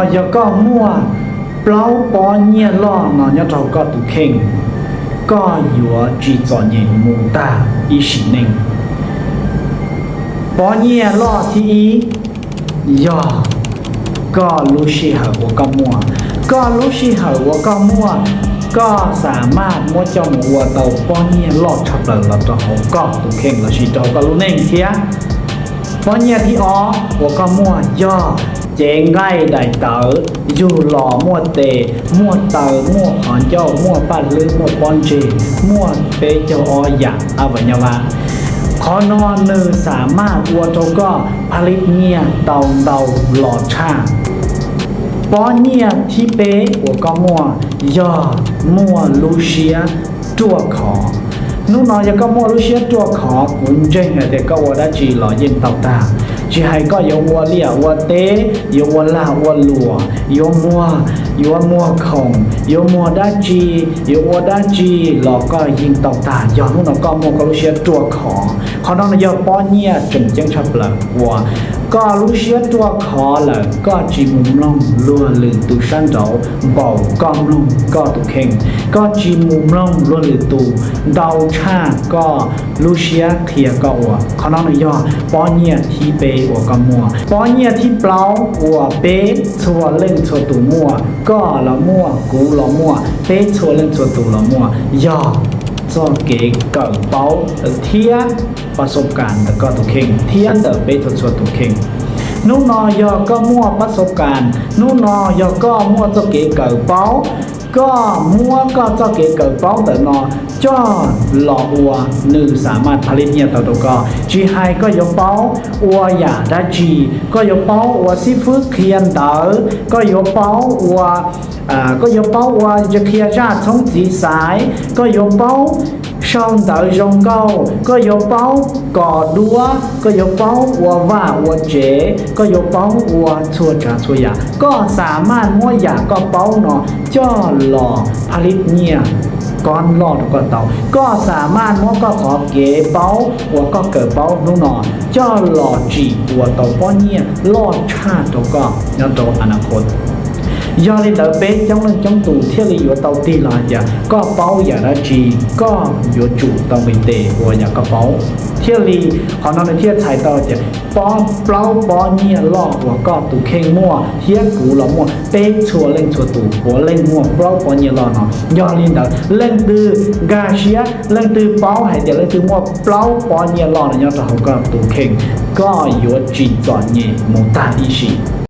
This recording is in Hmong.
Yog koj muaj plaub pob nyiaj loj no nyob rau koj tus kheej, koj yuav tsis txom nyem mus tag ib sim neej. Pob nyiaj loj thib ib yog koj lub sij hawm uas koj muaj. Koj lub sij hawm uas koj muaj, koj xam maj muab coj mus ua tau pob nyiaj loj tshaj plaws los rau hauv koj tus kheej lossis rau hauv koj lub neej thiab. Pob nyiaj thib ob uas koj muaj yog cev nqaij daim tawv, yug los muaj tes, muaj taw, muaj qhov ncauj, muaj paj hlwb, muaj pob ntseg, muaj peb caug ob yam a va nya va. Qhov no nws xam maj ua rau koj pha lib nyiaj tau ntau los tshaj. Pob nyiaj thib peb uas koj muaj yog muaj lub siab ruaj khov. Hnub no yog koj muaj lub siab ruaj khov, kuv ntseeg hais tias koj ua dab tsi los yeej tau tag. Tsis hais koj yuav ua liaj ua teb, yuav ua lag ua luam, yuav muag, yuav muag khoom, yuav muag dab tsi, yuav ua dab tsi los koj yeej tau tag yog hnub no koj muaj koj lub siab ruaj khov. Qhov no nws yog pob nyiaj tseem ceeb tshaj plaws uas koj lub siab ruaj khov lawm, koj tsis mus mloog luag lwm tus sab nraud npaum koj mloog koj tus kheej, koj tsis mus mloog luag lwm tus ntau tshaj koj lub siab qhia koj ua. Qhov no nws yog pob nyiaj thib peb uas koj muaj. Pob nyiaj thib plaub uas peb txhua leej txhua tus muaj, koj los muaj, kuv los muaj, peb txhua leej txhua tus los muaj, yog txoj kev kawm paub thiab pab xoob kas ntawm koj tus kheej thiab ntawm peb txhua txhua tus kheej. Hnub no yog koj muaj pab xoob kas, hnub no yog koj muaj txoj kev kawm paub, koj muab koj txoj kev kawm paub ntawm no coj los ua, nws xam maj pha lib nyiaj tau rau koj. Tsis hais koj yuav paub ua yam dab tsi, koj yuav paub ua xib fwb qhia ntawv, koj yuav paub ua, koj yuav paub ua qhia zaj txhoov txiv xaiv, koj yuav paub sau ntawv zoo nkauj, koj yuav paub kos duab, koj yuav paub ua vaj ua tsev, koj yuav paub ua txhua tsav txhua yam. Koj xam maj muab yam koj paub no coj los pha lib nyiaj kob loj rau koj tau. Koj xam maj muab koj qhov kev paub uas koj kawm paub hnub no coj los tsim ua tau pob nyiaj loj tshaj rau koj nyob rau a na khos. Yog li ntawd peb coob leej coob tus thiaj li yuav tau tig los hais tias koj paub yam dab tsi, koj yuav tsum tau nqis tes ua yam koj paub. Thiaj li qhov no nws thiaj txhais tau tias pob, plaub pob nyiaj loj uas koj tus kheej muaj thiab kuv los muaj, peb txhua leej txhua tus puav leej muaj plaub pob nyiaj loj no. Yog li ntawd leej twg nkag siab, leej twg paub hais tias leej twg muaj plaub pob nyiaj loj no nyob rau hauv koj tus kheej, koj yuav tsis txom nyem mus tag ib sim.